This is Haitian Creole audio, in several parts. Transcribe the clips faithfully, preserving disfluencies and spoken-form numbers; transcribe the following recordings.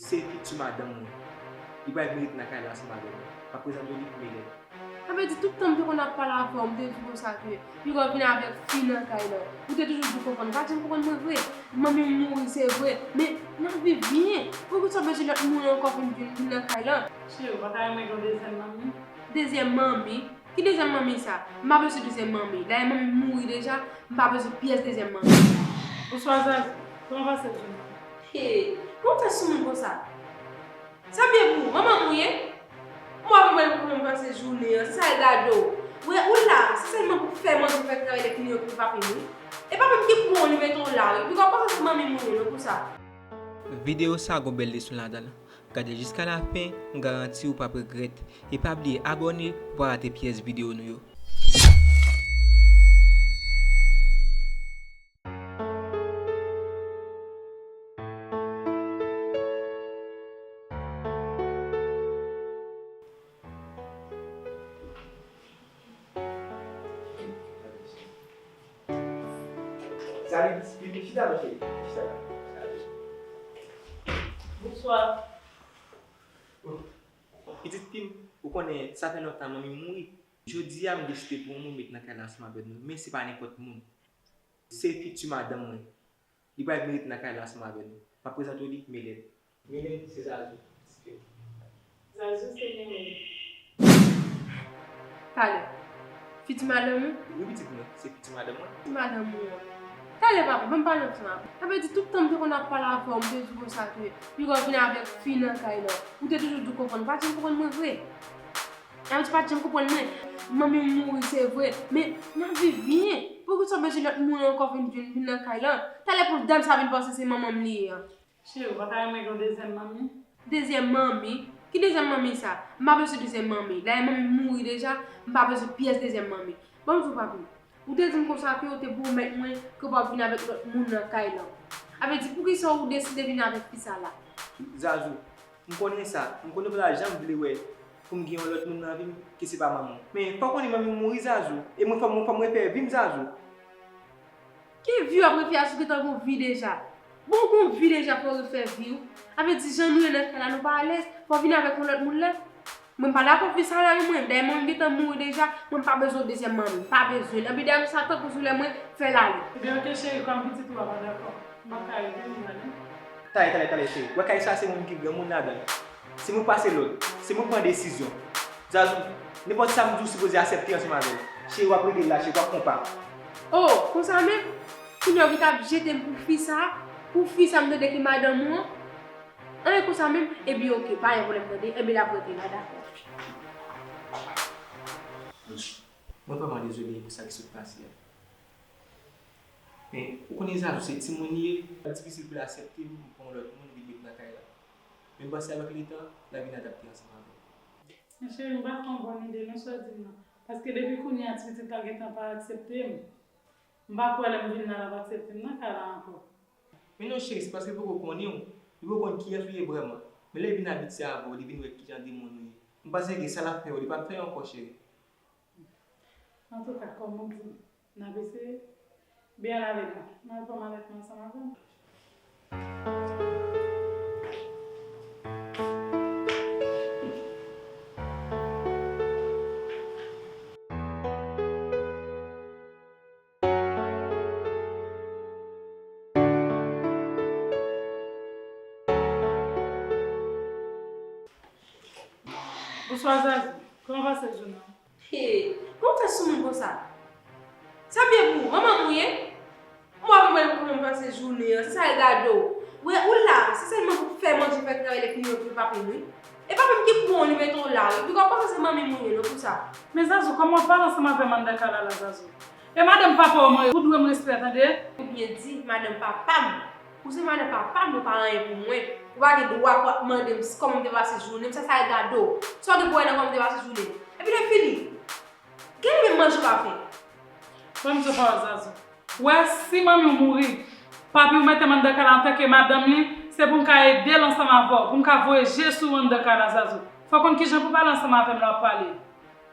Se fiti madanm mwen. Li pral vin ret nan kay la ansanm avè nou. M ap prezante w li pou Melèt. Sa vle di tout tan m te konn ap pale avè w, m te di w konsa ke piga w vin avèk fi nan kay la. Ou te toujou di w konprann. Pa janm konprann mwen vre. Manmi m mouri, se vre. Men, n ap viv byen. Poukisa w bezwen lòt moun ankò vin, vin, vin nan kay la? Cheri, ou pa ta renmen gen yon dezyèm manmi? Dezyèm manmi? Ki dezyèm manmi sa? M pa bezwen dezyèm manmi. Dayè manmi m mouri deja, m pa bezwen pyès dezyèm manmi. Bonswa Zazou, kòman pase jounen an? Hey, kòman w fè sou moun konsa? Sa byen pou ou, manman m ou ye? Mwen ap mande kòman pase jounen an, se sa l gade w. Ou la, se sèlman pou fè manje, fè travay, lè fini okipe papi m wi. E papi m ki pran w, li mete w la wi. Piga w panse se manmi m ou ye, non, pou sa. Videyo sa gon bèl leson ladan l. Gade l jiska lafen, m garanti w p ap regrèt. E pa bliye abòne pou w pa rate pyès videyo nou yo. Salut, pitit, chita non, cheri. Chita la. Bonswa. Pitit fi m, ou konnen, sa fè lontan manmi m mouri. Jodi a, m deside pran yon moun met nan kay la ansanm avèk nou, men se pa nenpòt moun. Se fiti madanm mwen. Li pral vin ret nan kay la ansanm avè nou. M ap prezante w li, Melèt. Melèt, se Zazou. Zazou, se Melèt. Talè. Fiti madanm ou? Wi, pitit mwen, se fiti madanm mwen. Fiti madanm ou an. Talè, papa, ban m pale ansanm avè w. Sa vle di tout tan m te konn ap pale avè w, m te di w konsa ke piga w vin avèk fi nan kay la. Ou te toujou di w konprann. Pa janm konprann mwen vre. Sa vle di pa t janm konprann mwen. Manmi m mouri, se vre, men n ap viv byen. Poukisa w bezwen lòt moun ankò vin, vin, vin nan kay la? Talè pou dam sa vin panse se manman m li ye an. Cheri, ou pa ta renmen gen yon dezyèm manmi? Dezyèm manmi? Ki dezyèm manmi sa? M pa bezwen dezyèm manmi. Dayè manmi m mouri deja, m pa bezwen pyès dezyèm manmi. Ban m di w papi. Ou te di m konsa ke ou te pwomèt mwen ke w p ap vin avèk lòt moun nan kay lan. Sa vle di poukisa ou deside vin avèk fi sa la? Zazou, m konnen sa. M konnen w pa ta janm vle wè pou m gen yon lòt moun nan vi m ke se pa manman w. Men fò w konnen manmi m mouri Zazou. E mwen fò m, fò m refè vi m Zazou. Ki vi w ap refè a si w gentan gon vi deja? Bon, ou gon vi deja fò w refè vi w. Sa vle di jan nou ye nan kay la nou pa alèz, fò w vin avèk yon lòt moun la. Mwen m pa dakò fi sa la wi mwen. Dayè manmi m gentan mouri deja, mwen m pa bezwen yon dezyèm manmi. M pa bezwen l. Anpi dayè sa tankou sou lè mwen fè l ale. Ebyen oke cheri, kòm pitit ou a pa dakò, m p ap ka rete m prale. Talè, talè, talè cheri. Wè kay sa se mwen menm ki granmoun ladan l. Se mwen k pase lòd. Se mwen k pran desizyon. Zazou, nenpòt sa m di w sipoze aksepte ansanm avè l. Cheri, w ap rete la, cheri, w ap pran pa. Oh, konsa menm? Kounye a w gentan ap jete m pou fi sa? Pou fi sa m tande ki madanm ou an? An, e konsa menm? Ebyen oke, pa gen pwoblèm tande. Ebyen l ap rete la, dakò. Mwen vrèman dezole pou sa ki sot pase a. Men, ou konnen Zazou se timoun li ye, l ap difisil pou l aksepte m pran yon lòt moun vin met nan kay la. Men m panse avèk letan, l ap vin adapte ansanm avè m. Men cheri, m pa fè yon bòn ide non sa w di m nan. Paske depi kounye a ti pitit la gentan pa aksepte m. M pa kwè lè m vin la l ap aksepte m nan kay la ankò. Men non cheri, se paske l poko konnen w. Li poko konn kiyès ou ye vrèman. Men lè l vin abitye avè w, li vin wè kijan de moun ou ye. M panse ke sa l ap fè w, li p ap fè ankò cheri. Antouka, kòm ou di, n ap eseye. Byen ale non. N al pran malèt mwen ansanm avè m. Bonswa Zazou, kòman pase jounen an? Hey, kòman w fè sou moun konsa? Sa byen pou ou, manman m ou ye? Mwen ap mande kòman m pase jounen an, se sa l gade w. Ou la, se sèlman pou fè manje, fè travay, lè fini yo pou papi m wi. E papi m ki pran w, li mete w la wi. Piga w panse se manmi m ou ye non pou sa. Men Zazou, kòman w ap pale ansanm avè m anndan kay la la Zazou? E madanm papa w mwen ye, ou dwe m respè tande. Ou byen di, madanm papa m. Ou se madanm papa m, ou pa anyen pou mwen. Ou pa gen dwa pou w ap mande m si kòman m te pase jounen m, sa sa gade w. Sa w gen pou wè nan kòman m te pase jounen m? Epi lè fini, gen menm manje w pa fè. Ban m di w pawòl Zazou. Ou wè, si manmi w mouri, papi w mete m anndan kay la antanke madanm li, se pou m ka ede l ansanm avè w, pou m ka voye je sou ou anndan kay la Zazou. Fò w konn kijan pou pale ansanm avè m lè w ap pale.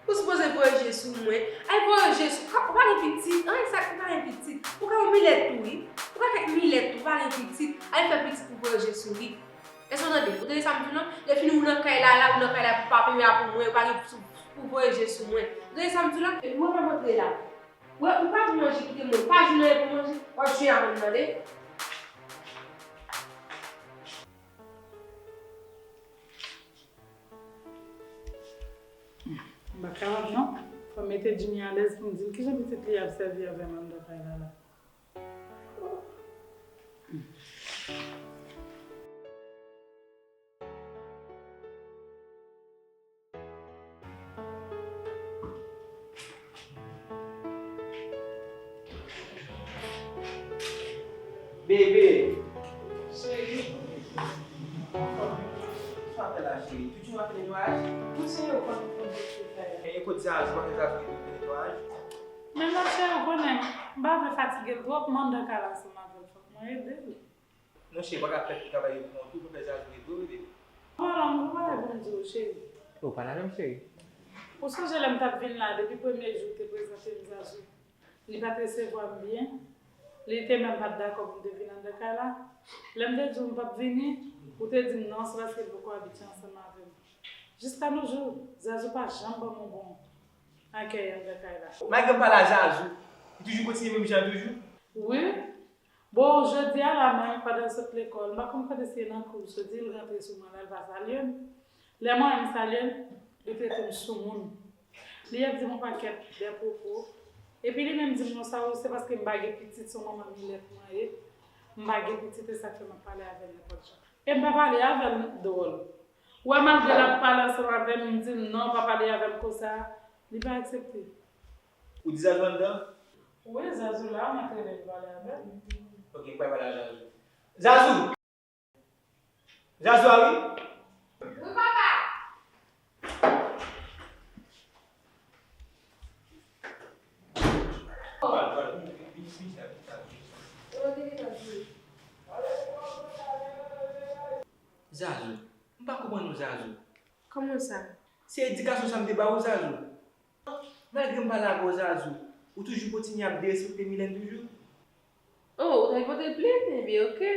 Ou sipoze voye je sou mwen. Al voye je sou, ou pa gen pitit, an, sa ou pa gen pitit. Ou ka yon milèt tou wi. Ou ka fè milèt tou, ou pa gen pitit. Al fè pitit pou voye je sou li. Èske w tande? Ou tande sa m di w lan? Lè fini ou nan kay la, la, ou nan kay la pou pa peye pou mwen, ou pa gen pou, pou voye je sou mwen. Ou tande sa m di w lan? Epi ou pa antre la. Ou, ou pa pou manje kite mwen, pa jwenn anyen pou manje, w ap jwenn avè m, tande? M pa kapab non. Fò m mete Jimmy alèz pou m di l kijan pitit li ap sèvi avè m anndan kay la la. Bebe. Cheri. Sa w ap fè la, cheri? Toujou w ap fè netwayaj? Wi, cheri, ou konn fè netwayaj. E kote Zazou? W ap fè Zazou fè netwayaj? Men non, cheri, ou konnen, m pa vle fatige l twòp, m anndan kay la ansanm avè l, fòk mwen ede l. Monchè, pa ka fè travay yo pou mwen tou, pou fè Zazou ede w, bebe. Bon, non, m gon bagay pou m di w, cheri. O, pale avè m, cheri. Ou sonje lè m t ap vin la, depi premye jou w te prezante m Zazou? Li pa t resevwa m byen. Li te menm pa t dakò pou m te vin anndan kay la. Lè m te di w m p ap vini, ou te di m non, se paske l poko abitye ansanm avè m. Jiska nos jours, Zazou pa janm ban m yon bon akèy anndan kay la. Malgre m pale a Zazou, li toujou kontinye menm jan toujou? Wi. Bon, jodi a la menm, pandan l sot lekòl, m pa konn kote si se nan kou l soti, l rantre sou mwen la, l pa salye m. Lè mwen menm m salye l, li trete m soumoun. Li ap di m yon pakèt dè pwopo. Epi li menm di m konsa, wi, se paske m pa gen pitit, se yon manman milèt mwen ye. M pa gen pitit, e sa k fè m ap pale avè l nenpòt jan. E m pa pale avè l dwòl. Ou wè, malgre l ap pale ansanm avè m, m di l non, pa pale avè m konsa, li pa aksepte. Ou di Zazou anndan? Wi, Zazou la, m ap rele l pale avè l. Ok, m pral pale a Zazou. Zazou! Zazou a wi? Wi, papa! Zazou, m pa konprann ou, Zazou. Kòman sa? Se edikasyon sa m te ba ou, Zazou. Malgre m pale avè w, Zazou, ou toujou kontinye ap derespekte Milèn toujou? Oh, ou t al pote l plent? Ebyen, oke.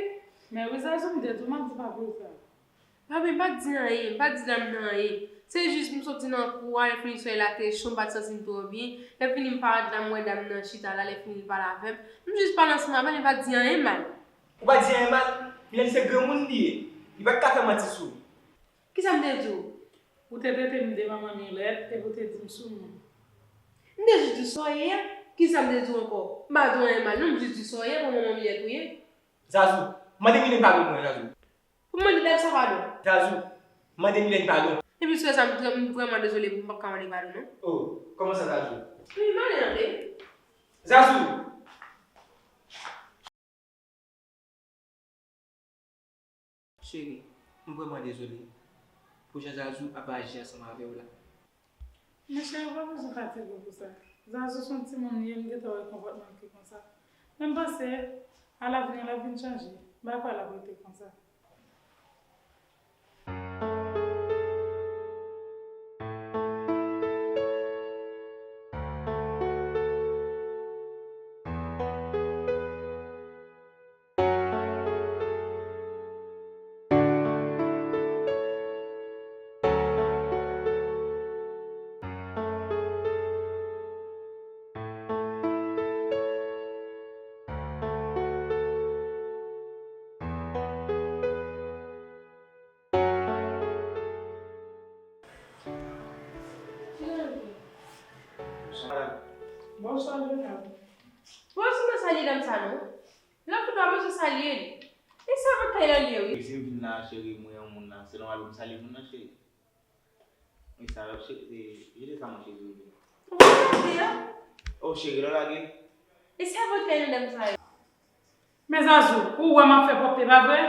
Men wi, Zazou, m te di w, m ap di papa w sa. Papi, m pa t di anyen, m pa t di dam nan anyen. Se jis m soti nan kou a, lè fini solèy la te cho, m pa t santi m twò byen. Lè fini m parèt la, m wè dam nan chita la, lè fini l pale avè m. M jis pale ansanm avè l, m pa t di anyen mal. Ou pa t di anyen mal? Milèn se granmoun li ye. Li pa t ka fè manti sou ou. Kisa m te di w? Ou te trete m de manman milèt, epi ou te di m soumoun. M te jis di w sa w ye a. Kisa m te di w ankò? M pa di w anyen mal non, m jis di w sa w ye, pa manman milèt ou ye. Zazou, mande Milèn padon pou mwen, Zazou. Pou mande dam sa padon? Zazou, mande Milèn padon. Epi sou sa, m vrè-, m vrèman dezole, m p ap ka mande padon non. Oh, kòman sa, Zazou? Wi, mande tande. Zazou! Cheri, m vrèman dezole pou jan Zazou ap aji ansanm avè w la. Men cheri, ou pa bezwen fatige w pou sa. Zazou se yon timoun li ye, m gentan wè konpòtman l ki konsa. Men m panse, alavni l ap vin chanje. M pa kwè l ap rete konsa. Bonswa, Jonal. Bonswa, salye dam sa non. Lòt fout pa bezwen salye li. E sèvant kay la li ye, wi. Wi, si m vin la, cheri, m wè yon moun la. Se nòmal pou m salye moun nan, cheri. Wi, sa, cheri, jete sa, mon cheri, oubyen. Ou pa lage a? Oh, cheri, lè w lage. E sèvant kay nan dam sa yo. Men Zazou, ou wè m ap fè pwòpte, pa vre?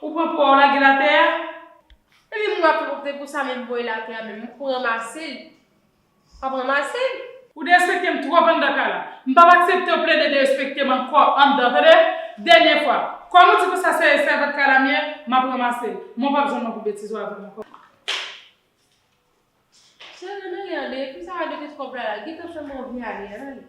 Ou pran po a, w lage l atè a? Epi m ap fè pwòpte pou sa menm voye l atè a menm, m pou ranmase l. W ap ranmase l? Ou derespekte m twòp anndan kay la. M p ap aksepte w plede derespekte m ankò anndan, tande? Dènye fwa. Kòm ou di konsa se sèvant kay la m ye, m ap ranmase l. Men w p ap janm nan pou betiz ou avè m ankò. Cheri, ann ale, ale. Fi sa a gentan twò bla la. Gentan fè m anvi ale, ann ale.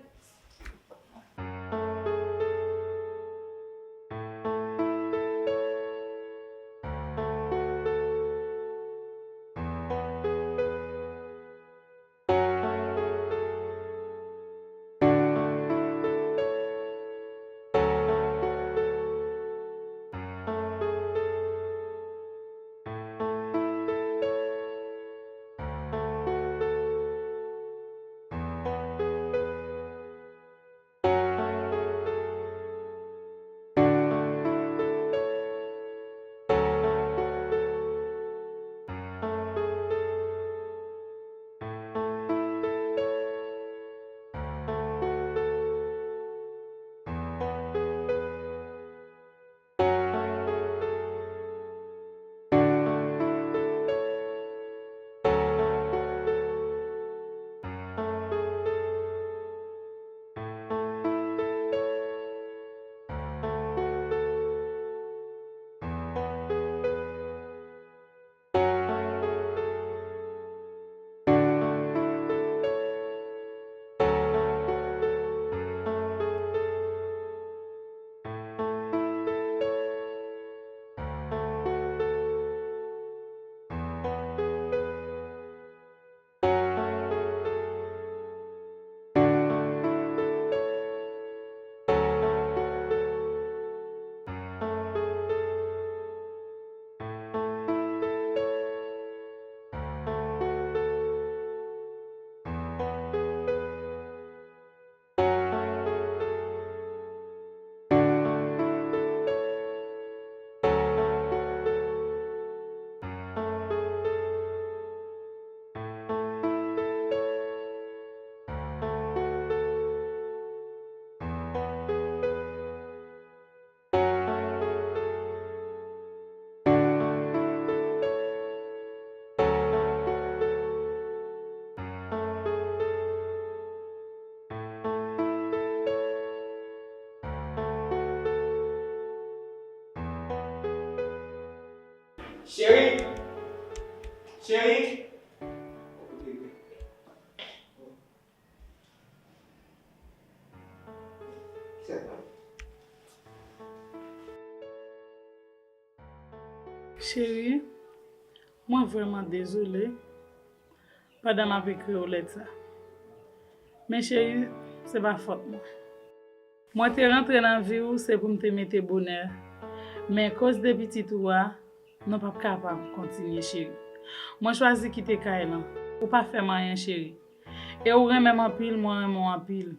Cheri! Cheri! Cheri, mwen vrèman dezole pandan m ap ekri w lèt sa. Men cheri, se pa fòt mwen. Mwen te rantre nan vi w, se pou m te mete bonè. Men koz de pitit ou a, nou p ap kapab kontinye, cheri. Mwen chwazi kite kay lan. Ou pa fè m anyen, cheri. E ou renmen m anpil, mwen renmen w anpil.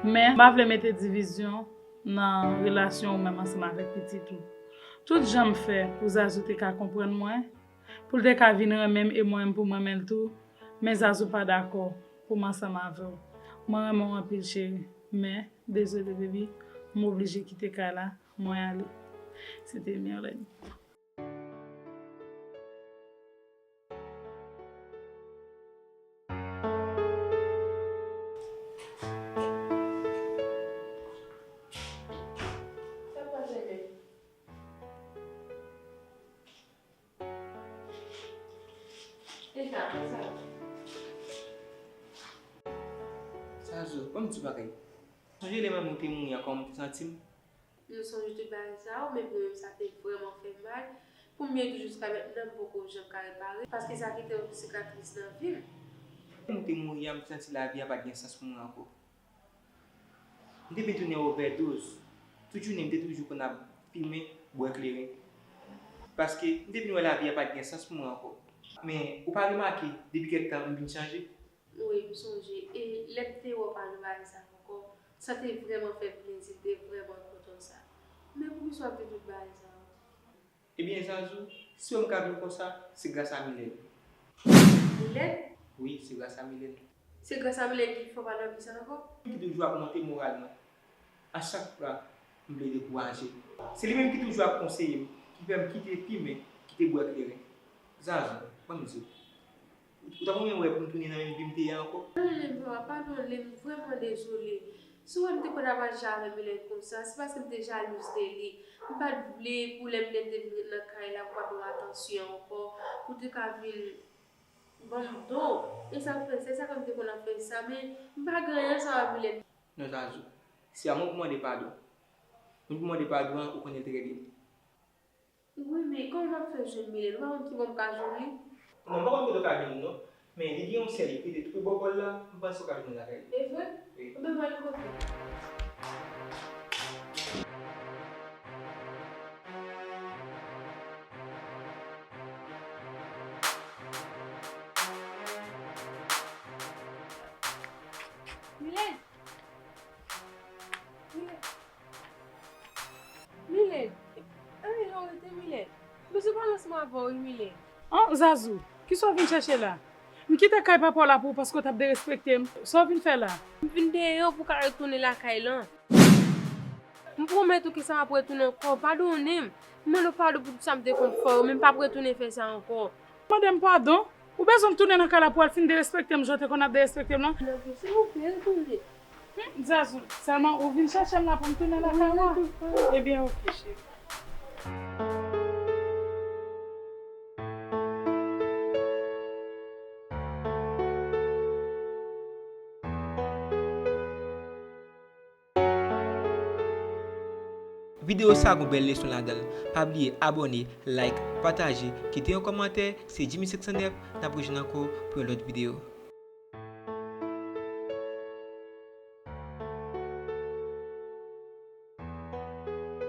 Men, m pa vle mete divizyon nan relasyon ou menm ansanm avèk pitit ou. Tout jan m fè pou Zazou te ka konprann mwen, pou l te ka vin renmen m e mwen menm pou m renmen l tou, men Zazou pa dakò pou m ansanm avè w. Mwen renmen w anpil, cheri, men, dezole, baby, m oblije kite kay la, mwen ale. Se te Mirlène. Zazou, ban m di bagay. Sonje lè manmi w te mouri an, kòman m te santi m? M sonje tout bagay sa yo, men pou mwen menm sa te vrèman fè m mal. Pou m ye di jiska mentnan, m poko janm ka repare, paske sa kite yon sikatris nan vi m. Lè manmi w te mouri a, m te santi lavi a pa t gen sans pou mwen ankò. M te vin tounen ovèdoz. Tout jounen, m te toujou konn ap fimen, bwè kleren. Paske m te vin wè lavi a pa t gen sans pou mwen ankò. Men, ou pa remake, depi kèk tan, m vin chanje? Wi, m sonje. E lè m te wè w pale bagay sa ankò, sa te vrèman fè m plezi, m te vrèman kontan sa. Men poukisa w ap di tout bagay sa yo? Ebyen, Zazou, si w wè m ka viv konsa, se gras a Milène. Milène? Wi, se gras a Milène. Se gras a Milène ki fè w pa nan vi sa ankò? Ki toujou ap monte moral mwen. A chak fwa, m vle dekouraje. Se li menm ki toujou ap konseye m, ki fè m kite fimen, kite bwè kleren. Zazou, ban m di w. Ou t ap renmen wè pou m tounen nan menm vi m te ye a ankò? Padone m, papa, padone m, m vrèman dezole. Si w wè m te konn ap aji avè Milène konsa, se paske m te jalouz de li. M pa t vle pou lè Milène te vin ret nan kay la, pou w pa ban m atansyon ankò, pou w te ka vin ban m do. E sa k fè, se sa k fè m te konn ap fè sa, men m pa gen anyen ansanm avè Milène. Non, Zazou, se a mwen pou mande padon. Moun pou mande padon an, ou konnen l trè byen. Wi, men kòman m ap fè jwenn Milène? Ou pa konn kibò m ka jwenn li? Non, m pa konn kote w ka jwenn li, non. Men li gen yon sè li k rete tou pre bò kò l la, m panse w ka jwenn li lakay li. E vre? Wi. Anben, m al kote l. Milène! Milène! Milène! Anyen, lè w rete, Milène? M bezwen pale ansanm avè w, wi, Milène. An, Zazou, kisa w vin chèche la? M kite kay papa w la pou ou paske w t ap derespekte m. Sa w vin fè la? M vin deyò pou w ka retounen lakay lan. M pwomèt ou ke sa m ap retounen ankò. Padone m. M mande w padon pou tout sa m te konn fè w, men m p ap retounen fè sa ankò. Mande m padon? Ou bezwen m tounen nan kay la pou w al fin derespekte m jan w te konn ap derespekte m lan? Non, silvouplè, retounen. Hmm, Zazou, sèlman ou vin chèche m la pou m tounen lakay ou a? Ebyen, oke, cheri. Videyo sa gon bèl leson ladan l. Pa bliye abòne, like, pataje, kite yon kòmantè. Se Jimmy senk san nèf, n ap rejwenn ankò pou yon lòt videyo.